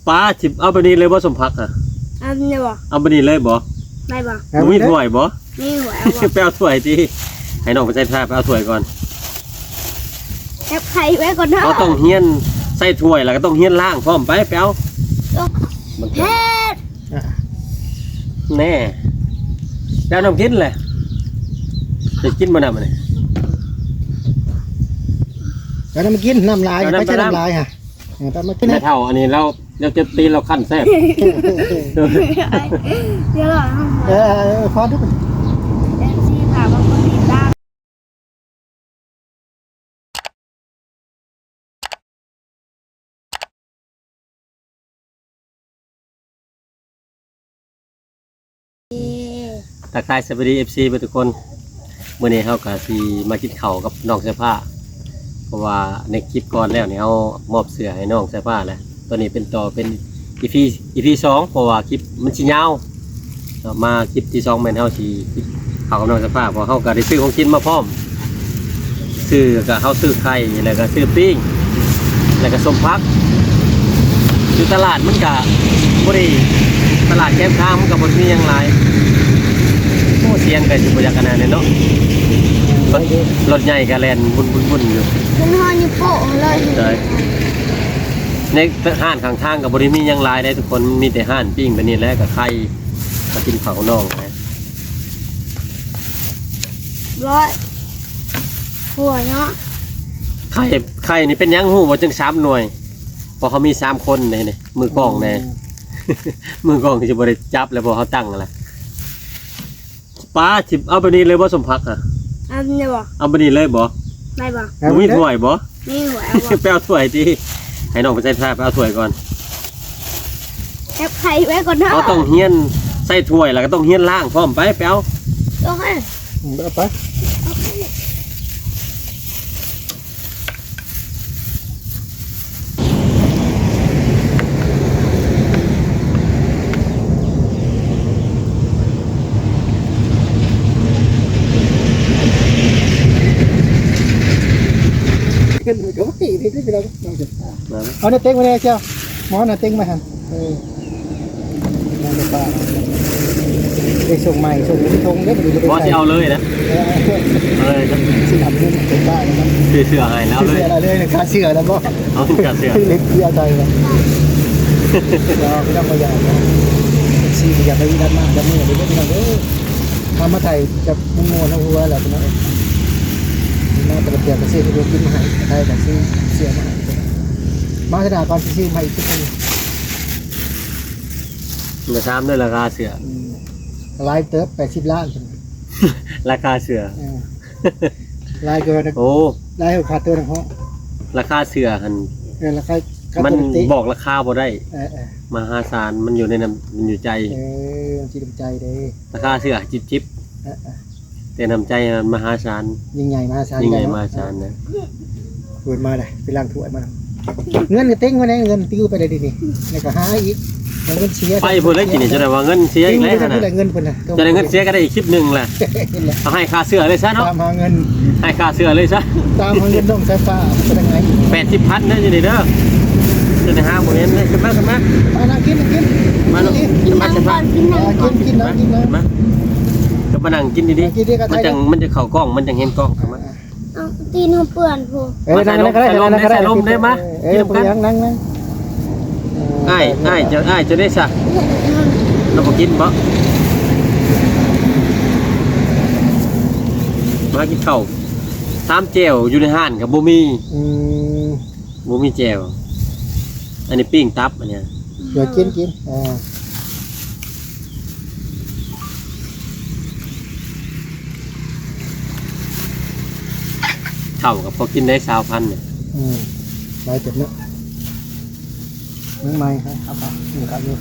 ປ້າ ຊິເອົາແບບນີ້ເລີຍບໍ່ ສົມຜັກຫັ້ນ? ເອົາແບບນີ້ບໍ່? ເອົາແບບນີ້ເລີຍບໍ່? ໄດ້ບໍ່? ບໍ່ມີຖ້ວຍບໍ່? ມີຖ້ວຍ ເອົາບໍ່? ໄປເອົາຖ້ວຍຕິ ໃຫ້ນ້ອງໄປໃສ່ຖ້ວຍ ໄປເອົາຖ້ວຍກ່ອນ. ແຄບໄຂ່ໄວ້ກ່ອນເດີ. ເຮົາຕ້ອງຮຽນໃສ່ຖ້ວຍ ແລ້ວກໍຕ້ອງຮຽນລ້າງພ້ອມ. ໄປ ໄປເອົາ. ແພດ ແນ່ ແລ້ວນ້ຳກິນແຫຼະ. ຈະກິນບໍ່ນ້ຳອັນນີ້? ເອົານ້ຳກິນ ນ້ຳຫຼາຍ ເອົານ້ຳ ໄປໃສ່ນ້ຳຫຼາຍຫະ. ເອີ ຕາມມາກິນ ແມ່ເຖົ້າອັນນີ້ລາວ ລາວເຈັບຕີນລາວຄັນແຊບ. ດຽວລະ ເອີ ເອີ ເອີ ພໍດູ ເອັຟຊີ ຖາມວ່າຄົນຕິດຕາມ ທັກທາຍສະບາຍດີ ເອັຟຊີ ເບິດທຸກຄົນ. ມື້ນີ້ເຮົາກະຊິມາກິນເຂົ້າກັບນ້ອງສາຍຟ້າ ເພາະວ່າໃນຄລິບກ່ອນແລ້ວນີ້ ເຮົາມອບເສື້ອໃຫ້ນ້ອງສາຍຟ້າແລ້ວ. ຕອນນີ້ເປັນຕໍ່ເປັນອີພີ ອີພີສອງ ເພາະວ່າຄລິບມັນຊິຍາວ. ເນາະ ມາຄລິບທີສອງແມ່ນເຮົາຊິເຂົ້າກັບນ້ອງສາຍຟ້າ ເພາະເຮົາກໍໄດ້ຊື້ຂອງກິນມາພ້ອມ ຊື້ກໍເຮົາຊື້ໄຂ່ ແລ້ວກໍຊື້ປີ້ງ ແລ້ວກໍສົ້ມຜັກ. ຢູ່ຕະຫຼາດມັນກະບໍ່ໄດ້ ຕະຫຼາດແຄມທາງມັນກະບໍ່ໄດ້ມີຫຍັງຫຼາຍ. ໂອ້ ສຽງກະຊິບໍ່ຢາກອັນນັ້ນແຫຼະເນາະ ລົດ ລົດໃຫຍ່ກະແລ່ນວຸ່ນໆໆຢູ່ ເປັນຮອຍນິ້ວໂປ້ງເລີຍ. ໃຊ່ ໃນຮ້ານຂ້າງທາງກໍບໍ່ໄດ້ມີຫຍັງຫຼາຍເດ້ທຸກຄົນ ມີແຕ່ຮ້ານປີ້ງແບບນີ້ແຫຼະ ກັບໄຂ່ ມາກິນເຂົ້າກັບນ້ອງ. ຮ້ອຍ ຫົວເນາະ ໄຂ່ ໄຂ່ນີ້ເປັນຫຍັງຮູ້ບໍ່ ຈຶ່ງສາມໜ່ວຍ? ເພາະເຮົາມີສາມຄົນເດ້ນີ້ ມືກ້ອງແດ່ ອືມ ມືກ້ອງຊິບໍ່ໄດ້ຈັບແລ້ວ ເພາະເຮົາຕັ້ງຫັ້ນລະ. ປ້າ ຊິເອົາແບບນີ້ເລີຍບໍ່ ສົມຜັກຫັ້ນ? ເອົາແບບນີ້ບໍ່? ເອົາແບບນີ້ເລີຍບໍ່? ໄດ້ບໍ່? ບໍ່ມີຖ້ວຍບໍ່? ມີຖ້ວຍ ເອົາບໍ່? ໄປເອົາຖ້ວຍຕິ ໃຫ້ນ້ອງໄປໃສ່ຖ້ວຍ ໄປເອົາຖ້ວຍກ່ອນ. ແຄບໄຂ່ໄວ້ກ່ອນເດີ. ເຮົາຕ້ອງຮຽນໃສ່ຖ້ວຍ ແລ້ວກໍຕ້ອງຮຽນລ້າງພ້ອມ. ໄປ ໄປເອົາ. ໂອເຄ ອືມ ເອົາໄປ. ຂຶ້ນໄປກໍໄປ ນີ້ ພີ່ນ້ອງ ເອົາໜ້າເຕັງມາແດ່ ເຈົ້າ ໝໍໜ້າເຕັງມາຫັ້ນ ເອີ ໄດ້ສົ່ງໃໝ່ ສົ່ງເປັນຖົງເດ້ ບໍ່ໄດ້ໃສ່ ບໍ່ ຊິເອົາເລີຍນະ ເອີ ເອົາເລີຍນະ ຊິນຳເງິນໄປປ້ານະ ຊື້ເສື້ອໃຫ້ລາວເລີຍ ຊື້ເສື້ອໃຫ້ເລີຍ ຄ່າເສື້ອນະບໍ່ ເອົາຄ່າເສື້ອ ເລັກເສື້ອໃສ່ນະ ເອົາໄປນຳບໍ່ຢາກນະ ຊິຢ່າໄປດັນມາດັນມືເດີພີ່ນ້ອງເດີ ເອົາມາໄຖກັບໝູ່ເຮົາຫົວແຫຼະພີ່ນ້ອງເອີຍ ມາແຕ່ລະເທື່ອກໍຊື້ໃຫ້ລູກກິນມາໃຫ້ ໄຖກໍຊື້ເສື້ອມາໃຫ້ ມາເທື່ອໜ້າກ່ອນຊິຊື້ໃໝ່ອີກຊຸດໜຶ່ງ ມາຖາມເດີລາຄາເສື້ອ ອືມ ຫຼາຍເຕີບ ແປດສິບລ້ານ ລາຄາເສື້ອ ເອີ ຫຼາຍກວ່າ ໂອ້ ຫຼາຍກວ່າຄ່າຕົວນັກຮ້ອງ ລາຄາເສື້ອຫັ້ນ ເອີ ລາຄາ ມັນບອກລາຄາບໍ່ໄດ້ ເອີ ເອີ ມະຫາສານ ມັນຢູ່ໃນນ້ຳ ມັນຢູ່ໃຈ ເອີ ມັນຊິເປັນໃຈເດ້ ລາຄາເສື້ອຈິບໆ ເອີ ເອີ ແຕ່ນ້ຳໃຈມັນມະຫາສານ ຍິ່ງໃຫຍ່ມະຫາສານ ຍິ່ງໃຫຍ່ມະຫາສານນະ ເປີດມາໄດ້ ໄປລ້າງຖ້ວຍມາ ເງິນກໍເຕັງໄວ້ໃນ ເງິນຕິວໄປໄດ້ດີນີ້ ແລ້ວກໍຫາອີກ ເງິນເສຍ ໄປພຸ້ນແລ້ວກິນນີ້ ຈະໄດ້ວ່າເງິນເສຍອີກແລ້ວຫັ້ນນະ ເງິນພຸ້ນນະ ຈະໄດ້ເງິນເສຍກໍໄດ້ອີກຄລິບໜຶ່ງແຫຼະ ເອົາໃຫ້ຄ່າເສື້ອເລີຍຊະເນາະ ຕາມຫາເງິນ ໃຫ້ຄ່າເສື້ອເລີຍຊະ ຕາມຫາເງິນນ້ອງສາຍຟ້າໄປທາງໃດ ແປດສິບພັນເດີ ຢູ່ນີ້ເດີ ຈະໄດ້ຫາບໍ່ເຫັນເລີຍ ຂຶ້ນມາ ຂຶ້ນມາ ມານັ່ງກິນ ກິນ ມາເນາະ ກິນ ກິນ ມາ ມາ ມາ ກິນ ກິນ ມາ ກິນ ມາ ມາ ກໍມານັ່ງກິນດີໆ ກິນດີກໍ ມັນຈັ່ງ ມັນຈະເຂົ້າກ້ອງ ມັນຈັ່ງເຫັນກ້ອງ ເອົາ ເອົາ ຕີນເຮົາເປື້ອນພຸ້ນ ເອີ ມາໃສ່ລົມ ໃສ່ລົມເດ້ ໃສ່ລົມເດ້ ມາ ເອີ ກິນນຳກັນ ນັ່ງ ນັ່ງ ນັ່ງ ອ້າຍ ອ້າຍເຈົ້າ ອ້າຍເຈົ້າເດ້ຊະ ລາວບໍ່ກິນບໍ? ມາກິນເຂົ້າ ຕຳແຈ່ວຢູ່ໃນຮ້ານກໍບໍ່ມີ ອືມ ບໍ່ມີແຈ່ວ ອັນນີ້ປີ້ງຕັບ ອັນນີ້ ດຽວກິນ ກິນ ອ່າ ເຂົ້າກໍພໍກິນໄດ້ຊາວພັນນີ້ ອືມ ຫຼາຍເຕີບເນາະ ຍັງໃໝ່ ເອົາເຂົ້າ ກິນເຂົ້າຢູ່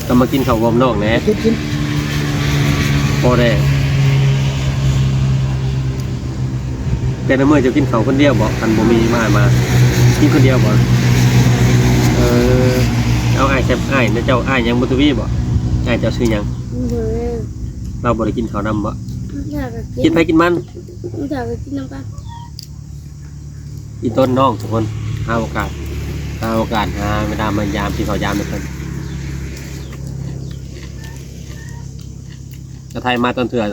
ກໍມາກິນເຂົ້າຮ່ວມນ້ອງແດ່ ກິນ ກິນ ພໍໄດ້ ແຕ່ລະມື້ເຈົ້າກິນເຂົ້າຄົນດຽວບໍ? ຄັນບໍ່ມີອ້າຍມາ ກິນຄົນດຽວບໍ? ເອີ ເອົາ ອ້າຍແຊບ ອ້າຍນະເຈົ້າ ອ້າຍຫຍັງ ບຸດທະວີບໍ? ອ້າຍເຈົ້າຊື່ຫຍັງ? ບໍ່ ລາວບໍ່ໄດ້ກິນເຂົ້ານຳບໍ? ບໍ່ຢາກກໍກິນ ກິນໃຜກິນມັນ ບໍ່ຢາກກໍກິນນຳກັນ ອີ່ຕົນນ້ອງທຸກຄົນ ຫາໂອກາດ ຫາໂອກາດ ຫາເວລາມາຢາມ ກິນເຂົ້າຢາມນຳເພິ່ນ. ອາໄທມາຕອນເທື່ອ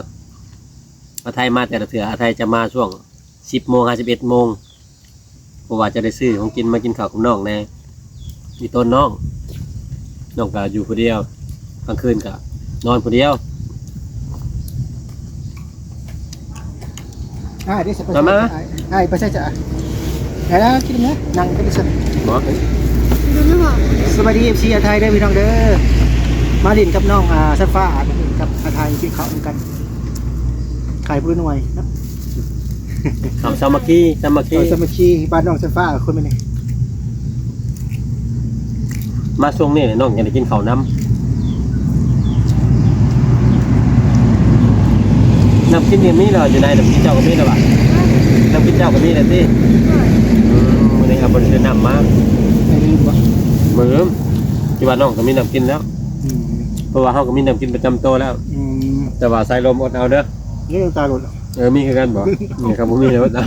ອາໄທມາແຕ່ລະເທື່ອ ອາໄທຈະມາຊ່ວງສິບໂມງຫາສິບເອັດໂມງ ເພາະວ່າຈະໄດ້ຊື້ຂອງກິນມາກິນເຂົ້າກັບນ້ອງແດ່. ມີໂຕນນ້ອງ ນ້ອງກໍຢູ່ຜູ້ດຽວ ກາງຄືນກໍນອນຜູ້ດຽວ. ອ້າຍເດ້ ມາ ມາ ອ້າຍ ອ້າຍໄປໃສຈະ ໄປແລ້ວ ກິນນຳ ນັ່ງກັນເລີຍ ບໍ່ ສະບາຍດີ ເອັຟຊີ ອາໄທເດີພີ່ນ້ອງເດີ ມາຫຼິ້ນກັບນ້ອງ ອາ ສັນຟ້າ ກັບອາໄທ ກິນເຂົ້ານຳກັນ ຂາຍຜູ້ລະໜ່ວຍເນາະ. ຄວາມສາມັກຄີ ສາມັກຄີ ເອີ ສາມັກຄີ ບ້ານນ້ອງສັນຟ້າ ຄົນແມ່ນນີ້ ມາຊ່ວງນີ້ແຫຼະ ນ້ອງຈະໄດ້ກິນເຂົ້ານຳ. ນ້ຳກິນນີ້ມີແລ້ວ ຢູ່ໃນນ້ຳກິນເຈົ້າກໍມີແລ້ວຫວາ? ນ້ຳກິນເຈົ້າກໍມີແລ້ວຕິ? ອືມ ມື້ນີ້ກໍບໍ່ໄດ້ຊື້ນ້ຳມາ. ໄດ້ລືມບໍ່? ບໍ່ລືມ ຄິດວ່ານ້ອງກໍມີນ້ຳກິນແລ້ວ. ອືມ ເພາະວ່າເຮົາກໍມີນ້ຳກິນປະຈຳໂຕແລ້ວ. ອືມ ແຕ່ວ່າສາຍລົມອົດເອົາເດີ. ນີ້ນ້ຳຕາຫຼົດ. ເອີ ມີຄືກັນບໍ່? ນີ້ຄັນບໍ່ມີແລ້ວອດເອົາ.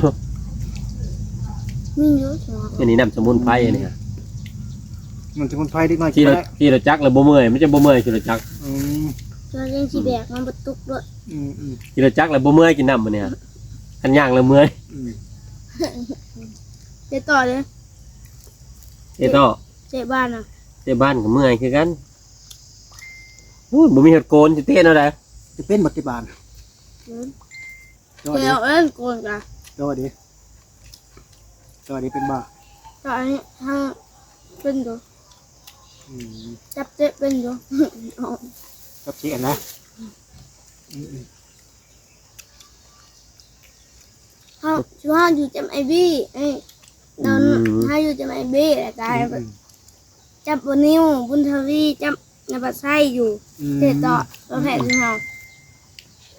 ມີຢູ່ ອັນນີ້ນ້ຳສະໝຸນໄພ ອັນນີ້ ອືມ ນ້ຳສະໝຸນໄພເດັກນ້ອຍກິນໄດ້. ຂີ່ລົດຈັກແລ້ວບໍ່ເມື່ອຍ ມັນຈະບໍ່ເມື່ອຍຂີ່ລົດຈັກ. ອືມ ຕົວເອງຊິແບກມັນບໍ່ຕຸກດ້ວຍ. ອືມໆ ຂີ່ລົດຈັກແລ້ວບໍ່ເມື່ອຍກິນນ້ຳອັນນີ້ ຄັນຍ່າງແລ້ວເມື່ອຍ. ອືມ ເຮັດຕໍ່ເດ້ ເຕະຕໍ່ ເຕະບານນະ ເຕະບານກໍເມື່ອຍຄືກັນ. ໂອ້ຍ ບໍ່ມີຮອດໂກນ ຊິເຕະແນວໃດ? ຈະເປັນບໍ່ເຕະບານ? ເປັນ. ເຈົ້າເດ້ ເອີ້ນໂກນກະ ເຈົ້າເດ້ ເຈົ້າເດ້ເປັນບໍ່? ຕອນນີ້ເຮົາເປັນຢູ່. ອືມ ຈັບເຕະເປັນຢູ່. ຈັບເຕະນະ. ອືມ ອືມ ເຮົາ ເຮົາຢູ່ຈຳໄອບີ ໄອ້ ຕອນ ອືມ ເຮົາຢູ່ຈຳໄອບີ ແລ້ວກະ ອືມ ອືມ ຈັບບໍ່ນິວ ບຸນທະວີ ຈັບນະບັດໄຊຢູ່. ອືມ ເຕະຕໍ່ ບໍ່ແພ້ຄືເຮົາ.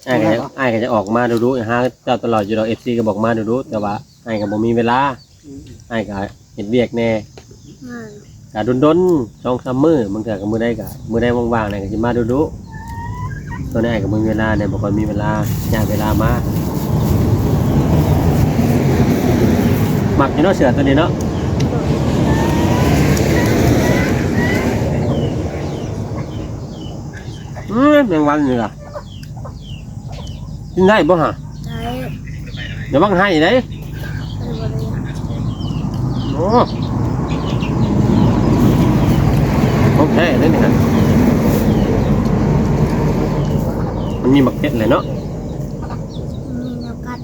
ອ້າຍກໍຈະ ໂອເຄ ອ້າຍກໍຈະອອກມາດຸໆ ຫາເຈົ້າຕະຫຼອດຢູ່ດອກ ເອັຟຊີກໍບອກມາດຸໆ ແຕ່ວ່າອ້າຍກໍບໍ່ມີເວລາ. ອືມ ອ້າຍກໍເຮັດວຽກແດ່. ອືມ ກໍດົນໆ ສອງສາມມື້ ບາງເທື່ອກໍມື້ໃດກໍ ມື້ໃດວ່າງໆແດ່ກໍຊິມາດຸໆ. ຕອນນີ້ອ້າຍກໍບໍ່ມີເວລາແດ່ ບໍ່ຄ່ອຍມີເວລາ ຍາກເວລາມາ. ມັກຢູ່ເນາະ ເສື້ອຕົວນີ້ເນາະ. ອືມ ແມງວັນນີ້ລະ ກິນໄດ້ບໍ່ຫະ? ໄດ້. ລະວັງໄຫ້ເດ້. ໂອ້ ຂອງແທ້ເດ້ນີ້ນະ. ມັນມີໝາກເຜັດແຫຼະເນາະ. ມີແນວກັດ.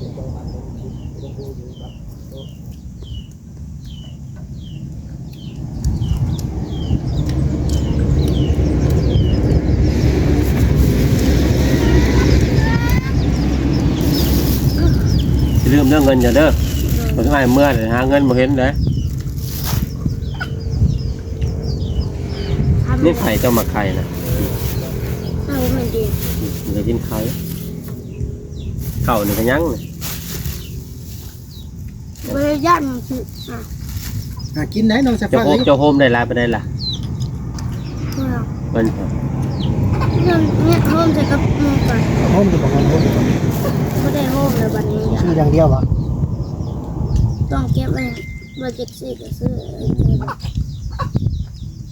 ຢ່າລືມເດີເງິນເຈົ້າເດີ. ເອີ ເພິ່ນໃຫ້ເມືອ ຫາເງິນບໍ່ເຫັນເດ້. ນີ້ໄຂ່ ເຈົ້າມັກໄຂ່ນະ? ເອົາມັນດີ ຢາກກິນໄຂ່. ເຂົ້ານີ້ກໍຍັງ. ບໍ່ໄດ້ຢ້ານມັນຄື ອ່ະ ຫາກິນໄດ້ນ້ອງສາຍຟ້າ. ເຈົ້າໂຮມ ເຈົ້າໂຮມໄດ້ຫຼາຍປານໃດລະ? ບໍ່ ມັນ ໂຮມໃສ່ກັບໝູ່ກ່ອນ. ໂຮມຢູ່ບໍ່? ໂຮມ ໂຮມຢູ່ບໍ່? ບໍ່ໄດ້ໂຮມແລ້ວບັດນີ້. ຊື້ຢ່າງດຽວບໍ່? ຕ້ອງເກັບໄວ້. ວ່າເຈັດສິບກໍຊື້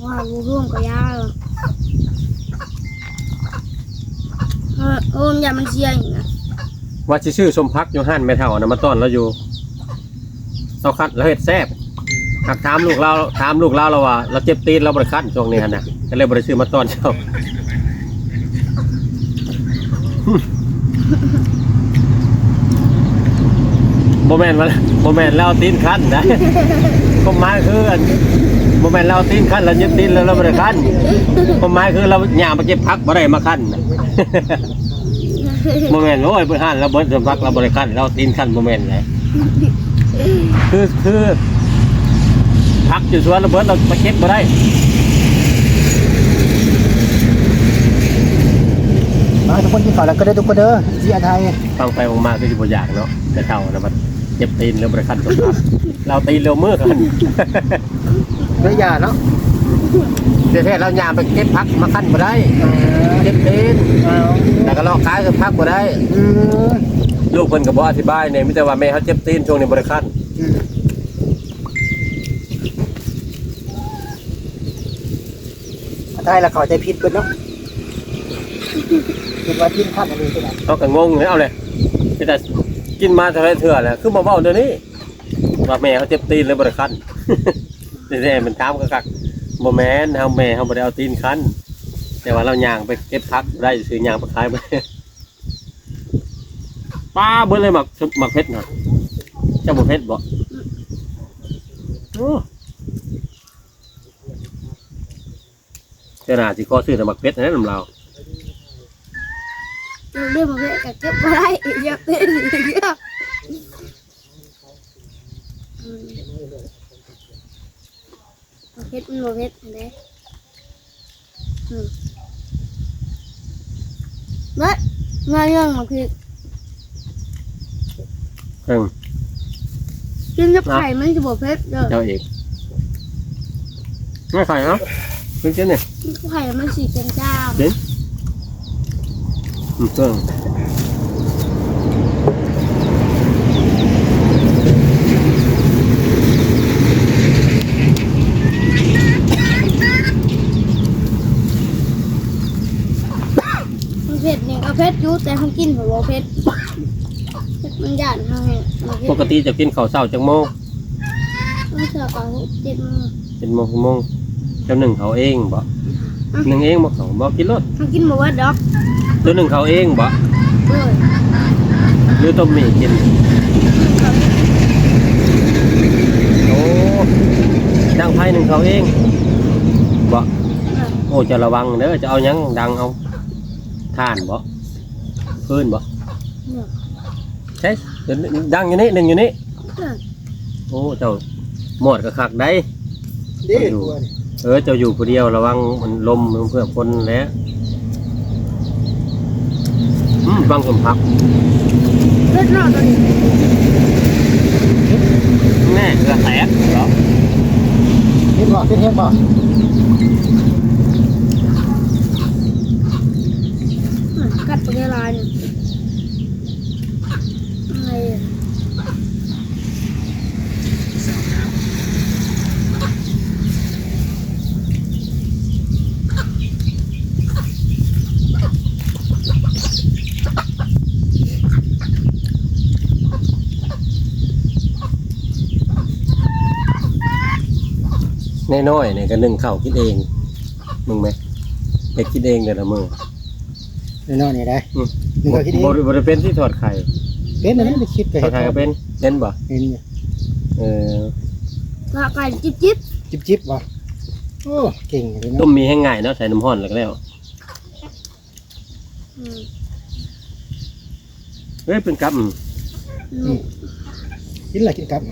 ວ່າບໍ່ຮວມກໍຢ່າ ເອີ ໂອ້ ຢ້ານມັນເສຍອີກນະ. ວ່າຊິຊື້ສົ້ມຜັກຢູ່ຮ້ານແມ່ເຖົ້ານະ ມາຕ້ອນລາວຢູ່. ລາວຄັດ ລາວເຮັດແຊບ. ຫາກຖາມລູກລາວ ຖາມລູກລາວ ລາວວ່າລາວເຈັບຕີນ ລາວບໍ່ໄດ້ຄັ້ນຊ່ວງນີ້ຫັ້ນນະ ກໍເລີຍບໍ່ໄດ້ຊື້ມາຕ້ອນເຈົ້າ. ບໍ່ແມ່ນວ່າ ບໍ່ແມ່ນລາວຕີນຄັນນະ. ຄວາມໝາຍຄື ອັນ ບໍ່ແມ່ນລາວຕີນຄັນ ລາວເຈັບຕີນແລ້ວລາວບໍ່ໄດ້ຄັນ. ຄວາມໝາຍຄືລາວຍ່າງໄປເກັບຜັກບໍ່ໄດ້ມາຄັນນະ. ບໍ່ແມ່ນ ໂອ້ຍ ເບິດຮ້ານລາວເບິດ ເອົາຜັກລາວບໍ່ໄດ້ຄັນ ລາວຕີນຄັນ ບໍ່ແມ່ນແຫຼະ. ຄື ຄື ຜັກຢູ່ສວນລະເບີດ ລະໄປເກັບບໍ່ໄດ້. ມາທຸກຄົນ ກິນເຂົ້າແລ້ວກັນເດີທຸກຄົນເດີ ເອັຟຊີ ອາໄທ. ຟັງໄປຟັງມາຄືຊິບໍ່ຢາກເນາະ ແຕ່ເຖົ້ານະ ບັດເຈັບຕີນແລ້ວບໍ່ໄດ້ຄັນສົມພັກ ລາວຕີນລາວມືຄັນ ເລີຍຢ່າເນາະ. ແທ້ໆລາວຍ່າງໄປເກັບຜັກມາຄັນບໍ່ໄດ້ ເອີ ເຈັບຕີນ ເອົາ ແລ້ວກໍເລາະຂາຍກັບຜັກບໍ່ໄດ້. ອືມ ລູກເພິ່ນກໍບໍ່ອະທິບາຍແດ່ ມີແຕ່ວ່າແມ່ເຮົາເຈັບຕີນ ຊ່ວງນີ້ບໍ່ໄດ້ຄັນ. ອືມ. ໄທລະເຂົ້າໃຈຜິດເບິດເນາະ ຄິດວ່າກິນຄັກອີ່ຫຼີຄືກັນ. ເຮົາກໍງົງແລ້ວແຫຼະ ເປັນຕາກິນມາເທົ່າໃດເທື່ອແລ້ວ ຄືບໍ່ເວົ້າແນວນີ້ ວ່າແມ່ເຮົາເຈັບຕີນເລີຍບໍ່ໄດ້ຄັນ. ແທ້ໆ ມັນຖາມຄັກໆ ບໍ່ແມ່ນ ເຮົາ ແມ່ເຮົາບໍ່ໄດ້ເອົາຕີນຄັນ ແຕ່ວ່າລາວຍ່າງໄປເກັບຜັກໄດ້ຊື່ ຍ່າງໄປຂາຍ ປາເບິດເລີຍ ໝາກ ໝາກເຜັດນະ. ເຈົ້າບໍ່ເຜັດບໍ່? ໂອ້ ເທື່ອໜ້າຊິຂໍຊື້ແຕ່ໝາກເຜັດນັ້ນນຳລາວ. ເລື່ອງໝາກເຜັດກໍເກັບບໍ່ໄດ້ ຢາກເປັນ ອືມ ເຜັດມັນບໍ່ເຜັດຫັ້ນເດ້. ອືມ ເບິດ ມາເລື່ອງໝາກພິກ ເອີ ກິນກັບໄຂ່ມັນຊິບໍ່ເຜັດເດີ. ເຈົ້າເອງ ມາໄຂ່ເນາະ ກິນ ກິນນີ້ ກິນກັບໄຂ່ມັນຊິເປັນຈ້າງ ກິນ. ອືມ ເອີ ມັນເຜັດນີ້ກໍເຜັດຢູ່ ແຕ່ເຮົາກິນກໍບໍ່ເຜັດ ມັນຢ້ານເຮົາແຮງ. ປົກກະຕິເຈົ້າກິນເຂົ້າເຊົ້າຈັກໂມງ? ມື້ເຊົ້າກໍຫົກເຈັດໂມງ ເຈັດໂມງ ຫົກໂມງ. ເຈົ້າໜຶ້ງເຂົ້າເອງບໍ? ອືມ ໜຶ້ງເອງບໍເຂົ້າ? ບໍ່ ກິນໂລດ ເຮົາກິນບໍ່ເບິດດອກ. ເຈົ້າໜຶ້ງເຂົ້າເອງບໍ? ໂດຍ ຫຼືຕົ້ມໝີ່ກິນ? ໂອ້ ດັງໄຟໜຶ້ງເຂົ້າເອງບໍ? ໂດຍ ໂອ້ ເຈົ້າລະວັງເດີ ເຈົ້າເອົາຫຍັງດັງ? ເອົາຖ່ານບໍ? ຟືນບໍ? ໂດຍ ໃຊ່ ດັງຢູ່ນີ້ ໜຶ້ງຢູ່ນີ້. ເອີ ໂອ້ ເຈົ້າມອດກໍຄັກໄດ໋. ເດ້ ເຈົ້າຢູ່ ເອີ ເຈົ້າຢູ່ຜູ້ດຽວ ລະວັງມັນລົມເພື່ອຄົນແຫຼະ. ອືມ ຟັງສົມພັກ ເຮັດເນາະໂຕນີ້ ແນ່ ເຫຼືອແຕກເນາະ. ເຮັດບໍ່? ເຮັດ ເຮັດບໍ່? ອືມ ກັດໄປຫຼາຍໆ ນີ້. ນ້ອຍໆ ນີ້ກໍໜຶ້ງເຂົ້າກິນເອງ ມຶງແມະ ເຮັດກິນເອງແຕ່ລະມື້. ນ້ອຍໆ ນີ້ໄດ໋ ອືມ ໜຶ້ງເຂົ້າກິນເອງ ບໍ່ ບໍ່ໄດ້ເປັນຊິທອດໄຂ່? ເປັນ ອັນນີ້ໄດ້ຄິດໄປ ທອດໄຂ່ກໍເປັນ ເຫັນບໍ່? ເຫັນຢູ່ ເອີ ທອດໄຂ່ຈິບໆ ຈິບໆ ບໍ່? ໂອ້ ເກັ່ງເລີຍເນາະ ຕົ້ມໝີ່ແຮ່ງງ່າຍເນາະ ໃສ່ນ້ຳຮ້ອນແລ້ວກໍແລ້ວ. ອືມ ເອີຍ ເປັນກັບ ອືມ ກິນລະກິນກັບ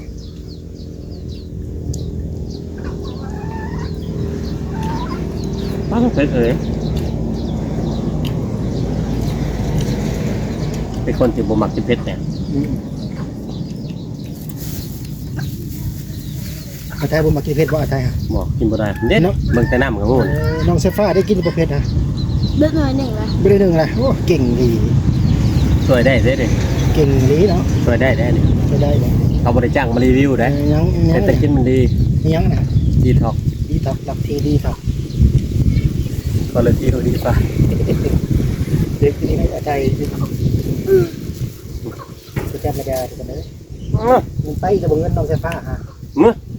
ປາ ເຜັດເອີຍ ເປັນຄົນທີ່ບໍ່ມັກກິນເຜັດແດ່. ອືມ ອາໄທບໍ່ມັກກິນເຜັດບໍ່ ອາໄທ? ບໍ່ ກິນບໍ່ໄດ້ ເດັດ ເນາະ ເບິ່ງແຕ່ນ້ຳກໍຮູ້. ເອີ ນ້ອງສາຍຟ້າໄດ້ກິນບໍ່ເຜັດນະ? ເບິດໜ້ອຍໜຶ່ງລະ ເບິດໜ້ອຍໜຶ່ງລະ. ໂອ້ ເກັ່ງດີ ຊ່ວຍໄດ້ເດ້ນີ້ ເກັ່ງດີເນາະ ຊ່ວຍໄດ້ເດ້ນີ້ ຊ່ວຍໄດ້ເດ້. ເຂົາບໍ່ໄດ້ຈ້າງມາຣີວິວເດ້ ເອີ ຍັງ ຍັງ ແຕ່ກິນມັນດີ. ອີຫຍັງນະ? ດີທັອກ ດີທັອກ ລັກທີດີທັອກ ກໍເລີຍດີດີກວ່າ ເດັກນີ້ອາໄທ ບໍ່ທຳມະດາເດີ້. ເອີ ມັນໄປແຕ່ບໍ່ເງິນນ້ອງສາຍຟ້າຫາ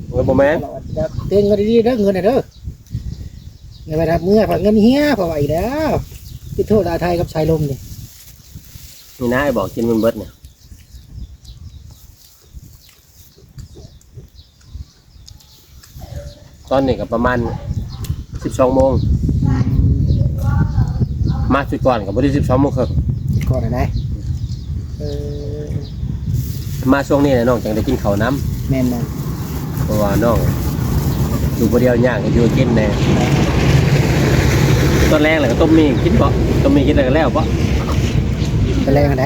ເອີ ບໍ່ແມ່ນ ເກັບເງິນດີໆ ເດີ ເງິນນະເດີ ໃນເວລາເມືອ ເພາະເງິນເຮຍ ເພາະວ່າອີກແລ້ວ ຕິດໂທດອາໄທກັບສາຍລົມນີ້ ນີ້ນາ ບອກກິນມັນເບິດນີ້. ຕອນນີ້ກໍປະມານສິບສອງໂມງ ມາສຸດກ່ອນກໍພໍດີສິບສອງໂມງເຄິ່ງ ກ່ອນນະ. ເອີ ມາຊ່ວງນີ້ແຫຼະນ້ອງຈັ່ງໄດ້ກິນເຂົ້ານຳ. ແມ່ນບໍ່? ເພາະວ່ານ້ອງຢູ່ຜູ້ດຽວຍາກ ກໍຢູ່ກິນແດ່. ຕອນແລງແລ້ວກໍຕົ້ມໝີ່ກິນເບາະ ຕົ້ມໝີ່ກິນແລ້ວກໍແລ້ວເບາະ. ຕອນແລງອັນໃດ?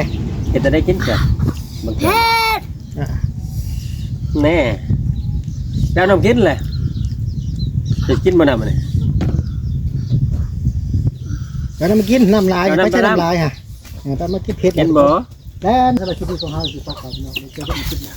ເຮັດແນວໃດກິນເຈົ້າ? ເຮັດ ອ່າ ແນ່ ແລ້ວນ້ຳກິນແຫຼະ ຊິກິນບໍ່ນ້ຳອັນນີ້? ແລ້ວນ້ຳກິນ ນ້ຳຫຼາຍ ເອົານ້ຳ ໄປໃສ່ນ້ຳຫຼາຍຫະ. ເອີ ໄປມາກິນເຜັດ ກິນບໍ່? ແລ້ວສຳລັບຄລິບນີ້ຂອງເຮົາຊິຂໍກັບເນາະ ໄວ້ເຈີກັນໃນຄລິບໜ້າ.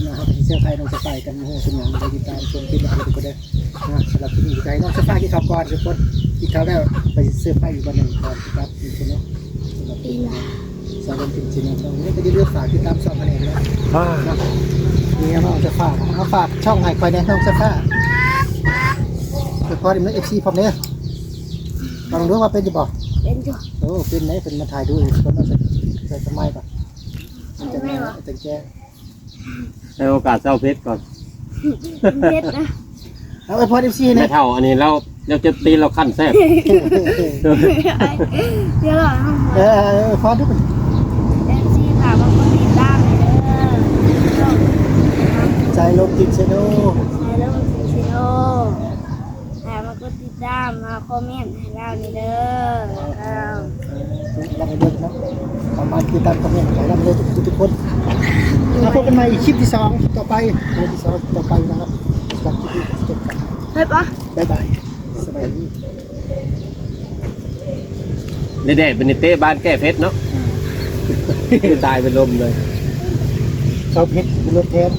ເນາະ ເຮົາກໍຊິເຊີໄພນ້ອງສາຍຟ້າກັນ ຮູ້ເປັນຫຍັງ ໄດ້ຕິດຕາມຊົມຄລິບນຳກັນທຸກຄົນເດີ. ອ່າ ສຳລັບຄລິບນີ້ກໍໃຫ້ນ້ອງສາຍຟ້າກິນເຂົ້າກ່ອນທຸກຄົນ ກິນເຂົ້າແລ້ວໄປເຊີໄພອີກບ່ອນໜຶ່ງກ່ອນ ຄັບ ນີ້ຄືເນາະ ສຳລັບຄລິບນີ້ ສາວເດີນຂຶ້ນຊິນະ ກໍຢ່າລືມຝາກຕິດຕາມຊ່ອງໃຫ້ແດ່ເນາະ. ອ່າ ເນາະ ນີ້ນ້ອງສາຍຟ້າ ເອົາຝາກຊ່ອງໃຫ້ຂ້ອຍແດ່ນ້ອງສາຍຟ້າ ໄປພໍດີເອັຟຊີພ້ອມເດີ. ລອງດູວ່າເປັນຢູ່ບໍ່? ເປັນຢູ່. ໂອ້ ເປັນໄດ໋ ເພິ່ນມາຖ່າຍດູເອງ ເພິ່ນເອົາໃສ່ ໃສ່ສະໄໝກ່ອນ ມັນຈະແມ່ນ ໃສ່ສະໄໝບໍ່? ຈັງແຈ້ງ ໃຫ້ໂອກາດຊາວເພັດກ່ອນ ເພັດນະ. ເອົາໄປພໍດີເອັຟຊີແດ່ ແມ່ເຖົ້າອັນນີ້ລາວ ລາວເຈັບຕີນລາວຄັນແຊບ. ດຽວລະ ເອີ ພໍດູ ເອັຟຊີ ຝາກມາກົດຕິດຕາມແດ່ເດີ ໃສ່ລົມຕິດເຊໂນ ໃສ່ລົມຕິດເຊໂນ. ຝາກມາກົດຕິດຕາມ ມາຄອມເມັນໃຫ້ລາວນີ້ເດີ. ເອີ ລຳເລີເນາະ ປະມານຄືຕາມຄອມເມັນໃຫ້ລຳເລີທຸກໆຄົນ. ມາພົບກັນໃໝ່ອີກຄລິບທີສອງ ຄລິບຕໍ່ໄປ ຄລິບທີສອງ ຄລິບຕໍ່ໄປນະຄັບ. ສຳລັບຄລິບນີ້ ໄປປະ ບາຍບາຍ ສະບາຍດີ. ແດດໆ ບັດນີ້ເຕະບານແກ້ເຜັດເນາະ ຄືຕາຍເປັນລົມເລີຍ ເຂົາເຜັດເປັນລົມແທນ.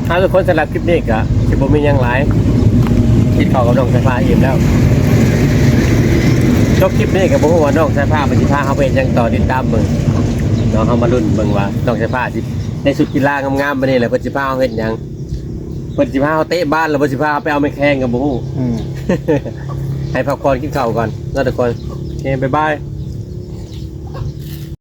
ເອົາ ທຸກຄົນ ສຳລັບຄລິບນີ້ກໍຊິບໍ່ມີຫຍັງຫຼາຍ ກິນເຂົ້າກັບນ້ອງສາຍຟ້າອີ່ມແລ້ວ. ຈົບຄລິບນີ້ກໍບໍ່ຮູ້ວ່ານ້ອງສາຍຟ້າເພິ່ນຊິພາເຮົາໄປເຮັດຫຍັງຕໍ່ ຕິດຕາມເບິ່ງເນາະ. ເຮົາມາລຸ້ນເບິ່ງວ່ານ້ອງສາຍຟ້າຊິ ໃນຊຸດກິລາງາມໆແບບນີ້ແຫຼະ ເພິ່ນຊິພາເຮົາເຮັດຫຍັງ? ເພິ່ນຊິພາເຮົາເຕະບານ ຫຼືເພິ່ນຊິພາເຮົາໄປເອົາໄມ້ແຂ້ງກໍບໍ່ຮູ້. ອືມ ໃຫ້ພັກຜ່ອນກິນເຂົ້າກ່ອນເນາະທຸກຄົນ. ໂອເຄ ບາຍບາຍ.